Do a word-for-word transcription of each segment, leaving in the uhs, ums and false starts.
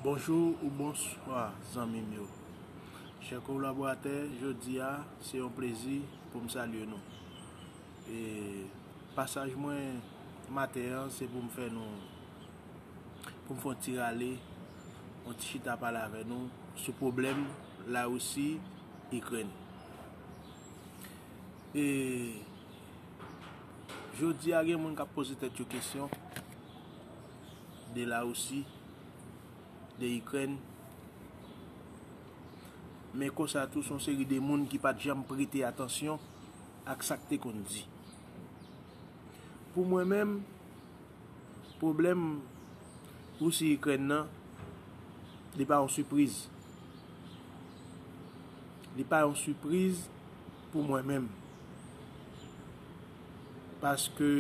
Bonjou ou bonswa, zanmi m yo. Chè kolaboratè, jodi a, se yon plezi pou m salye nou. E pasaj mwen maten an, se pou m fè nou, pou m fè yon ti rale, yon ti chita pale avè nou sou pwoblèm Larisi, Ikrèn. E jodi a, gen moun k ap poze tèt yo kesyon de Larisi, de Ikrèn. Men konsa tou, se yon seri de moun ki pa t janm prete atansyon ak sa k te konn di. Pou mwen menm, pwoblèm Risi Ikrèn nan, li pa yon sipriz. Li pa yon sipriz pou mwen menm. Paske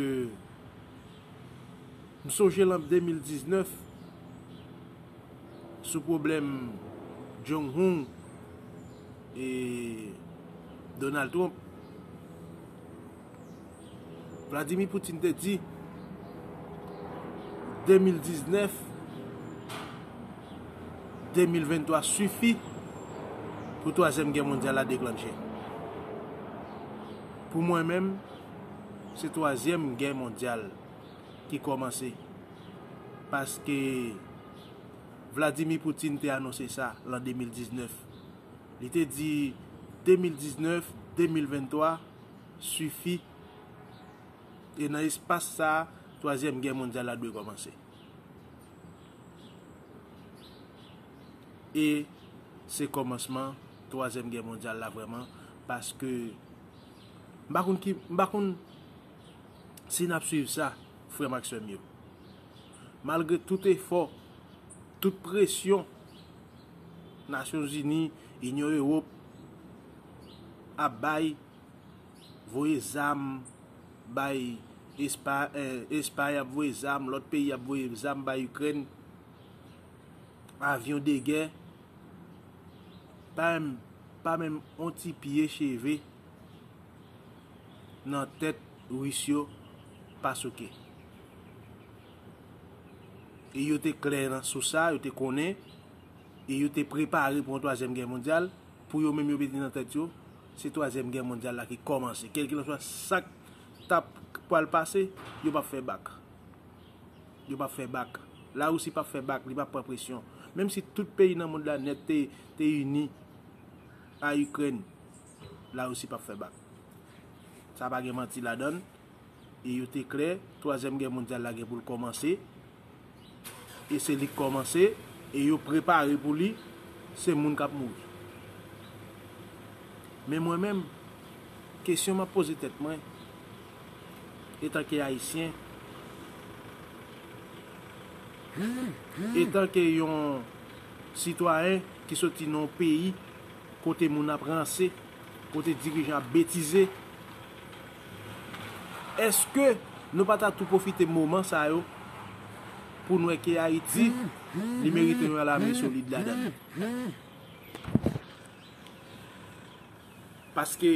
m sonje l an de mil diznèf, sou pwoblèm Jong Un e Donald Trump, Vladimir Putin te di, de mil diznèf, de mil venntwa sifi pou twazyèm gè mondyal la deklanche. Pou mwen menm, se twazyèm gè mondyal ki kòmanse. Paske Vladimir Putin te anonse sa lan de mil diznèf. Li te di de mil diznèf, de mil venntwa sifi. E nan espas sa a, twazyèm gè mondyal la dwe kòmanse. E se kòmansman twazyèm gè mondyal la vrèman, paske m pa konn ki, m pa konn si n ap swiv sa, frè m ak sè m yo. Malgre tout efò, tout presyon Nasyonzini, Inyon Ewòp ap bay, voye zam bay Espa-, eh, Espay ap voye zam, lòt peyi ap voye zam bay Ikrèn, avyon de gè, pa menm, pa menm yon ti pye cheve nan tèt Ris yo pa souke. E yo te klè nan, sou sa, yo te konnen, e yo te prepare pou yon twazyèm gè mondyal, pou yo menm yo mete nan tèt yo, se twazyèm gè mondyal la ki kòmanse. Kèlkelanswa sa k t ap pral pase, yo p ap fè bak. Yo p ap fè bak. Larisi p ap fè bak, li p ap pran presyon. Menm si tout peyi nan mond la nèt te, te ini a Ikrèn, Larisi p ap fè bak. Sa pa gen manti ladan l. E yo te klè, twazyèm gè mondyal la gen pou l kòmanse. E se li k kòmanse, e yo prepare pou li, se moun k ap mouri. Men mwen menm, kesyon m ap poze tèt mwen, etanke Ayisyen, etanke yon sitwayen ki soti nan yon peyi kote moun ap ranse, kote dirijan ap betize, èske nou pa ta tou pwofite moman sa yo pou n wè ke Ayiti, li merite yon lame solid ladan l? Paske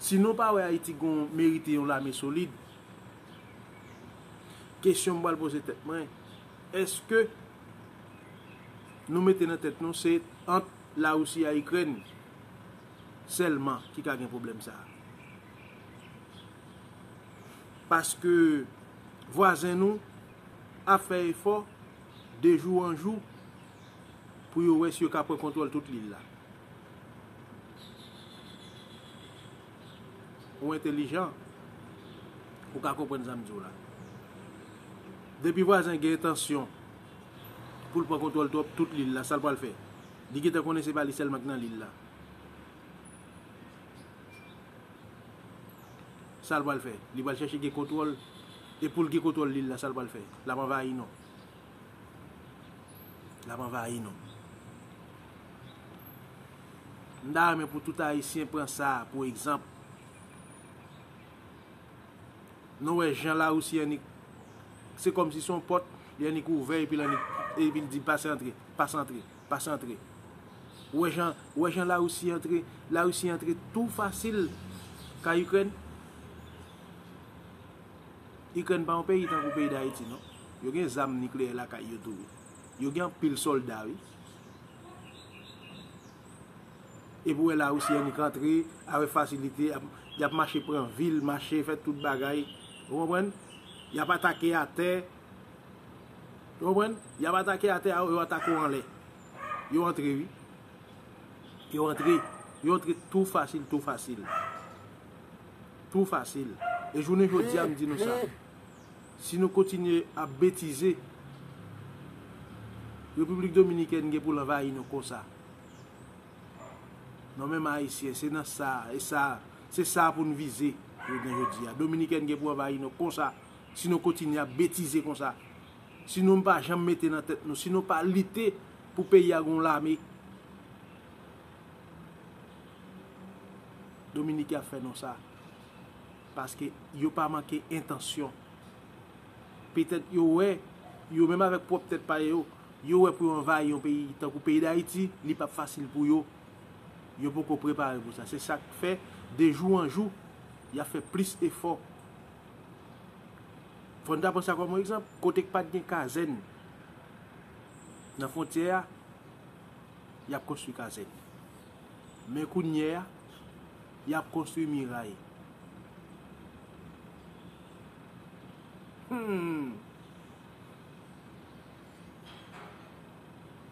si nou pa wè Ayiti gon merite yon lame solid, kesyon m pral poze tèt mwen, èske nou mete nan tèt nou se ant Larisi a Ikrèn sèlman ki ka gen pwoblèm sa a? Paske vwazen nou ap fè efò de jou an jou pou yo wè si yo ka pran kontwòl tout lil la. Ou entelijan, ou ka konprann sa m di w la. Depi vwazen gen entansyon pou l pran kontwòl twòp tout lil la, sa l pral fè? Li gentan konnen se pa li sèlman k nan lil la. Sa l pral fè? Li pral chèche gen kontwòl. E pou l gen kontwòl lil la, sa l pral fè? L ap anvayi non. L ap anvayi non. M ta renmen pou tout Ayisyen pran sa pou egzanp. Nou wè jan Larisi annik, se kòmsi se yon pòt, li annik ouvè epi l annik, epi l di pase antre, pase antre, pase antre. Ou wè jan, ou wè jan Larisi antre, Larisi antre tou fasil kay Ikrèn. Ikrèn pa yon peyi tankou peyi Dayiti non. Yo gen zam nikleyè lakay yo tou wi. Yo gen anpil sòlda, wi. Epi w wè Larisi annik rantre avèk fasilite, ap, y ap mache pran vil, mache fè tout bagay. Ou konprann? Y ap atake atè. Ou konprann? Y ap atake atè, yo atake w anlè. Yo antre, wi. Yo antre. Yo antre tou fasil, tou fasil. Tou fasil. E jounen jodi a, m di nou sa. Si nou kontinye ap betize, Repiblik Dominikèn gen pou l anvayi nou konsa. Non, menm Ayisyen, se nan sa, e sa, se sa pou n vize, jounen jodi a. Dominikèn gen pou anvayi nou konsa, si nou kontinye ap betize konsa. Si nou pa janm mete nan tèt nou, si nou pa lite pou peyi a gen yon lame, Dominiken ap fè nou sa. Paske yo pa manke entansyon. Petèt yo wè, yo menm avèk pwòp tèt pa yo, yo wè pou yo anvayi yon peyi tankou peyi Dayiti, li p ap fasil pou yo. Yo poko prepare pou sa. Se sa k fè, de jou an jou, y ap fè plis efò. Fò n ta pran sa kòm yon egzanp, kote k pa t gen kazèn nan fwontyè a, y ap konstwi kazèn. Men kounye a, y ap konstwi miray. Hmm.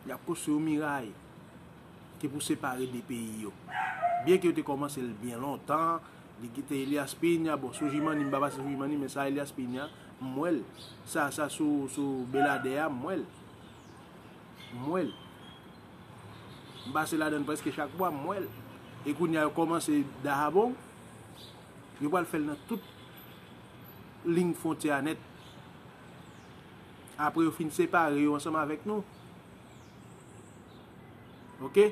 Y ap konstwi yon miray ki pou separe de peyi yo. Byen ke yo te kòmanse l byen lontan, li te Elias Peña, bon, Soujimani, m pa pase Soujimani, men sa Elias Peña, m wè l. Sa, sa sou, sou Beladè a, m wè l. M wè l. M pase ladan l prèske chak mwa, m wè l. E kounye a, yo kòmanse Dahabon. Yo pral fè l nan tout liy fwontyè a nèt. Apre yo fin separe yo ansanm avèk nou. Oke?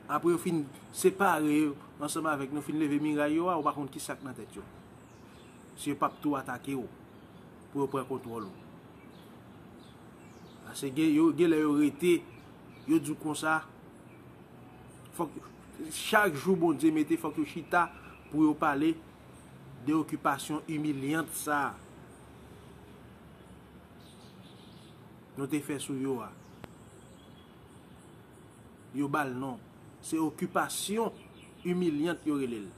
Apre yo fin separe yo ansanm avèk nou, fin leve miray yo a, ou pa konn ki sa k nan tèt yo. Si yo p ap tou atake w pou yo pran kontwòl ou. Paske gen, yo, gen lè yo rete, yo di w konsa, fòk, chak jou Bondye mete, fòk yo chita pou yo pale de okipasyon imilyant sa a nou te fè sou yo a. Yo ba l non. Se okipasyon imilyant yo rele l.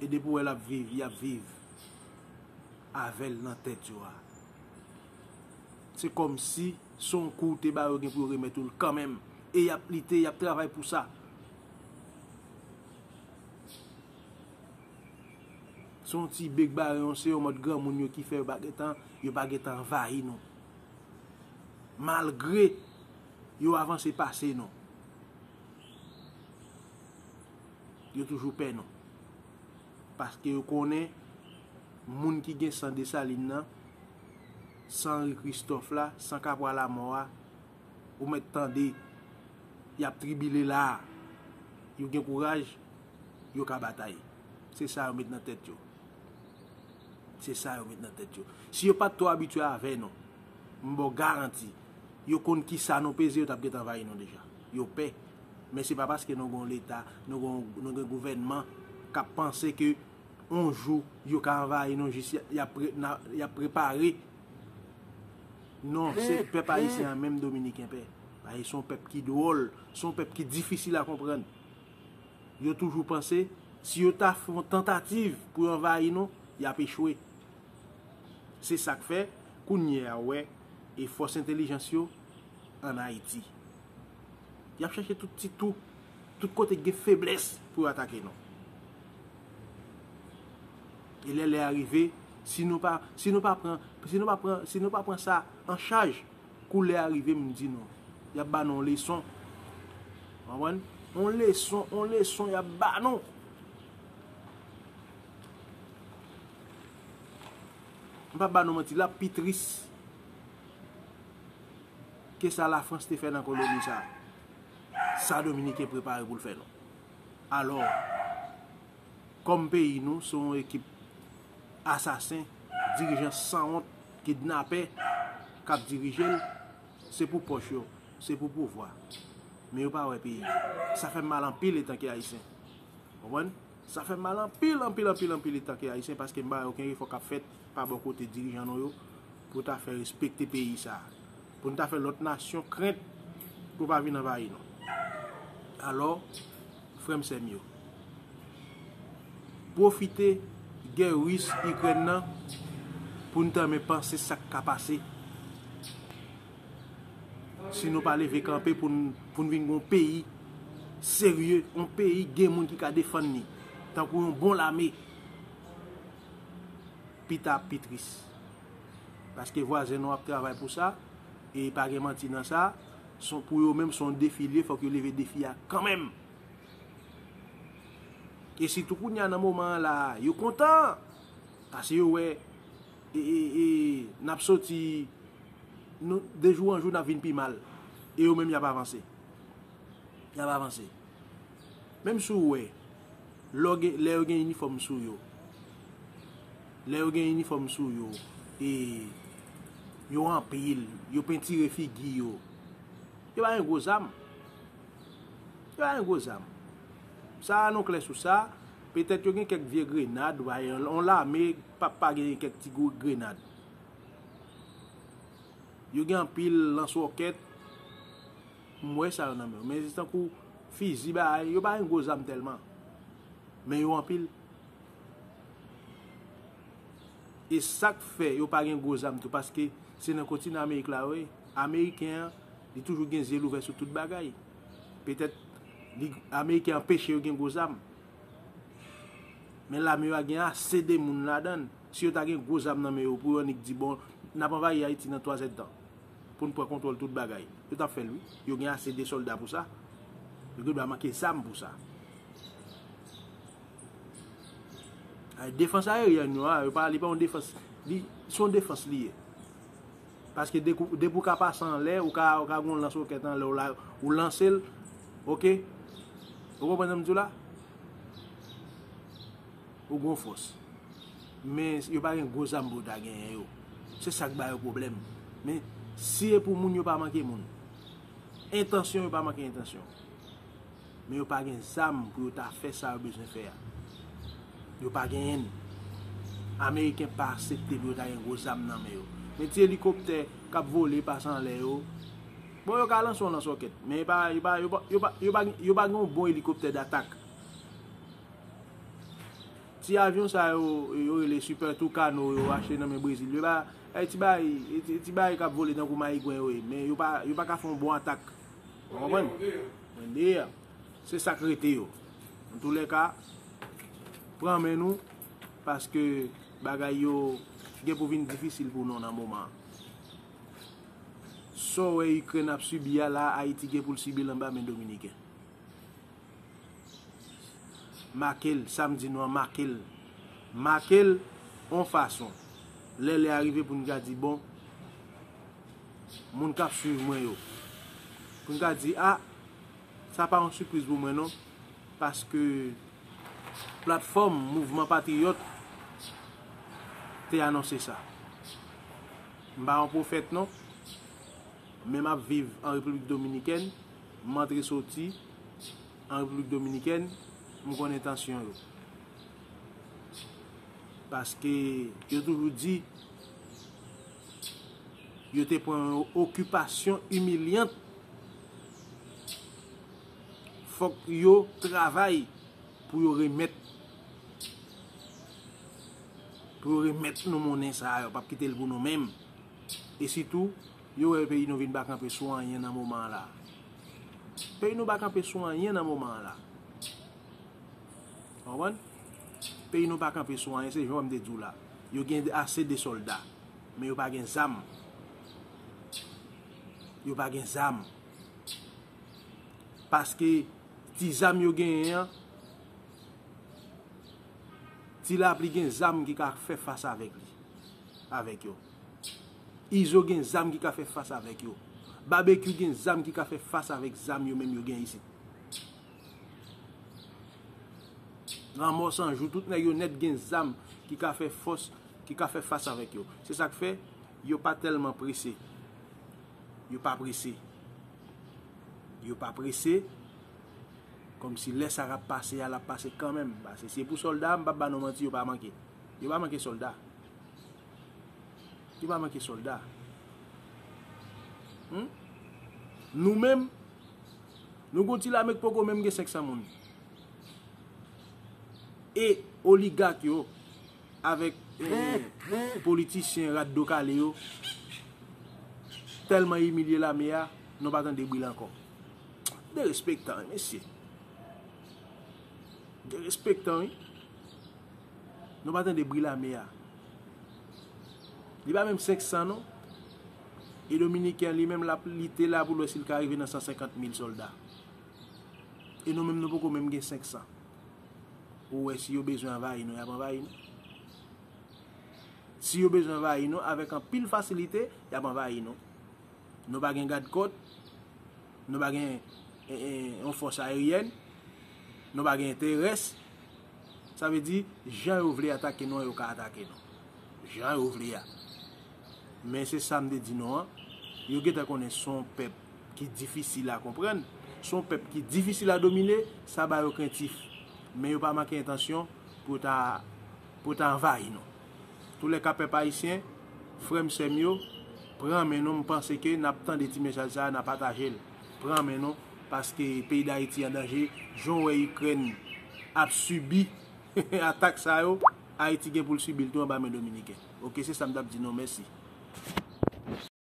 E depi w wè l ap viv, y ap viv avè l nan tèt yo a. Se kòmsi se yon kou w te ba yo, gen pou yo remèt ou l kanmenm. E y ap lite, y ap travay pou sa. Se yon ti bèk bare yon, se yon mòd granmoun yo ki fè yo pa gentan, yo pa gentan anvayi nou. Malgre yo avanse pase nou, yo toujou pè nou. Paske yo konnen moun ki gen san Desalin nan, san Henri Christophe la, san Kapwa Lamò a, ou mèt tande, y ap tribile la a. Yo gen kouraj, yo ka batay. Se sa yo met nan tèt yo. Se sa yo met nan tèt yo. Si yo pa t twò abitye avè nou, m ba w garanti, yo konn kisa nou peze, yo t ap gentan anvayi nou deja. Yo pè. Men se pa paske nou gen yon Leta, nou gen, nou gen gouvènman k ap panse ke yon jou yo ka anvayi nou jis y ap, y ap pre-, na-, y ap prepare. Non, se pèp ayisyen an menm Dominiken pè. Paske se yon pèp ki dwòl, se yon pèp ki difisil a konprann. Yo toujou panse, si yo ta fè yon tantativ pou yo anvayi nou, y ap echwe. Se sa k fè, kounye a, w wè, e fòs entèlijans yo ann Ayiti. Y ap chèche tout ti tou, tout kote k gen feblès pou yo atake nou. E lè lè a rive, si nou pa, si nou pa pran, si nou pa pran, si nou pa pran sa an chaj, kou lè a rive, m di nou, y ap ba nou yon leson. Konprann? Yon leson, yon leson y ap ba nou. M p ap ba nou manti, l ap pi tris ke sa Lafrans te fè nan koloni sa. Sa Dominiken prepare pou l fè nou. Alò, kòm peyi nou, se yon ekip asasen, dirijan sanwont, kidnapè k ap dirije l, se pou pòch yo, se pou pouvwa. Men yo pa wè peyi yo. Sa fè m mal anpil etanke Ayisyen. Konprann? Sa fè m mal anpil, anpil, anpil, anpil etanke Ayisyen, paske m pa wè okenn efò k ap fèt pa bò kote dirijan nou yo, pou ta fè respekte peyi sa a, pou n ta fè lòt nasyon krent pou pa vin anvayi nou. Alò, frè m, sè m yo, pwofite gè Ris Ikrèn nan pou n tanmen panse sa k ka pase. Si nou pa leve kanpe pou n, pou n vin yon peyi serye, yon peyi gen moun ki ka defann li, tankou yon bon lame, pita ap pi tris. Paske vwazen nou ap travay pou sa, e pa gen manti nan sa, son, pou yo menm se yon defi l ye, fòk yo leve defi a kanmenm. E sitou kounye a nan moman an la, yo kontan, paske yo wè, e, e, e, n ap soti, nou, de jou an jou n ap vin pi mal, e yo menm y ap avanse. Y ap avanse. Menm si w wè, lè w gen, lè yo gen inifòm sou yo, lè yo gen inifòm sou yo, e yo anpil, yo pentire figi yo, yo pa gen gwo zam. Yo pa gen gwo zam. Sa a nou klè sou sa, petèt yo gen kèk vye grenad, w pa gen yon lame, p ap pa gen kèk ti gwo grenad. Yo gen anpil lanswòkèt, m wè sa yo nan men yo. Men se tankou fizi bagay, yo pa gen gwo zam tèlman. Men yo anpil. E sa k fè yo pa gen gwo zam tou, paske se nan kontinan Amerik la yo ye. Ameriken an, li toujou gen zye l ouvè sou tout bagay. Petèt, li, Ameriken an anpeche yo gen gwo zam. Men lame yo a gen ase de moun ladan l. Si yo ta gen gwo zam nan men yo pou yo annik di, bon, n ap anvayi Ayiti nan twa zèdtan pou n pran kontwòl tout bagay, yo t ap fè l, wi. Yo gen ase de sòlda pou sa. Yo gen dwa manke zam pou sa. Ay, defans aeryèn yo a, yo pa, li pa yon defans, li, se yon defans li ye. Paske depi, depi w ka pase anlè, ou ka, ou ka gen yon lanswòkèt anlè, ou la, ou lanse l, oke? Ou konprann sa m di w la? Ou gen yon fòs. Men yo pa gen gwo zam pou yo ta genyen yo. Se sa k ba yo pwoblèm. Men si e pou moun, yo pa manke moun. Entansyon, yo pa manke entansyon. Men yo pa gen zam pou yo ta fè sa yo bezwen fè a. Yo pa genyen l. Ameriken pa aksepte pou yo ta gen gwo zam nan men yo. Men ti elikoptè k ap vole, pase anlè yo, bon, yo ka lanse yon lanswòkèt, men yo pa, yo pa, yo pa, yo pa, yo pa, yo pa gen yon bon elikoptè datak. Ti avyon sa yo, yo rele Super Tucano, yo achte nan men Brezil. Yo pa, e ti bay, e ti, ti bay k ap vole tankou mayigwen yo ye, men yo pa, yo pa ka fè yon bon atak. Ou konprann? Mwen de a. Se sa k rete yo. Antoulèka, pran men nou, paske bagay yo gen pou vin difisil pou nou nan moman an. Sa w wè Ikrèn ap sibi a la, Ayiti gen pou l sibi l anba men Dominiken. Make l, sa m di nou an, make l. Make l yon fason. Lè lè a rive pou n ka di, bon, moun k ap swiv mwen yo, pou n ka di, a, sa pa yon sipriz pou mwen non, paske platfòm Mouvman Patriyòt te anonse sa. M pa yon pwofèt non, men m ap viv an Repiblik Dominikèn, m antre soti an Repiblik Dominikèn, m konn entansyon yo. Paske yo toujou di, yo te pran yon okipasyon imilyant. Fòk yo travay pou yo remèt, pou yo remèt nou monnen sa a, yo p ap kite l pou nou menm. E sitou, yo wè peyi nou vin pa kanpe sou anyen nan moman an la. Peyi nou pa kanpe sou anyen nan moman an la. Konprann? Peyi nou pa kanpe sou anyen, se jan m te di w la. Yo gen ase de sòlda, men yo pa gen zam. Yo pa gen zam. Paske ti zam yo genyen an, Ti Lapli gen zam ki ka fè fas avèk li, avèk yo. Izo gen zam ki ka fè fas avèk yo. Babekyou gen zam ki ka fè fas avèk zam yo menm yo gen isit. Lanmò San Jou, tout nèg yo nèt gen zam ki ka fè fòs, ki ka fè fas avèk yo. Se sa k fè, yo pa tèlman prese. Yo pa prese. Yo pa prese. Kòmsi lè sa k ap pase a, l ap pase kanmenm. Paske si se pou sòlda, m p ap ba nou manti, yo pa manke. Yo pa manke sòlda. Li pa manke sòlda. Hmm? Nou menm, nou gon ti lame k poko menm gen senk san moun. E oligak yo, avèk, eh, politisyen rat do kale yo, tèlman imilye lame a, nou pa tande bri l ankò. Derespektan, wi, mesye. Derespektan, wi. Nou pa tande bri lame a. Li pa menm senk san, non. E Dominiken an, li menm, l ap, li te la pou l wè si l ka rive nan san senkant mil sòlda. E nou menm, nou poko menm gen senk san. Ou wè, si yo bezwen anvayi nou, y ap anvayi nou. Si yo bezwen anvayi nou, avèk anpil fasilite, y ap anvayi nou. Nou pa gen gadkòt, nou pa gen, e, e, yon fòs aeryèn, nou pa gen terès. Sa vle di, jan yo vle atake nou an, yo ka atake nou. Jan yo vle a. Men se sa m te di nou an, yo gentan konnen se yon pèp ki difisil a konprann, se yon pèp ki difisil a domine, sa ba yo krentif. Men yo pa manke entansyon pou yo ta, pou yo ta anvayi nou. Toulèka, pèp ayisyen, frè m, sè m yo, pran men nou, m panse ke n ap tande ti mesaj sa a, n a pataje l. Pran men nou, paske peyi Dayiti an danje, jan w wè Ikrèn ap sibi atak sa yo, Ayiti gen pou l sibi l tou anba men Dominiken. Oke, se sa m t ap di nou, mèsi.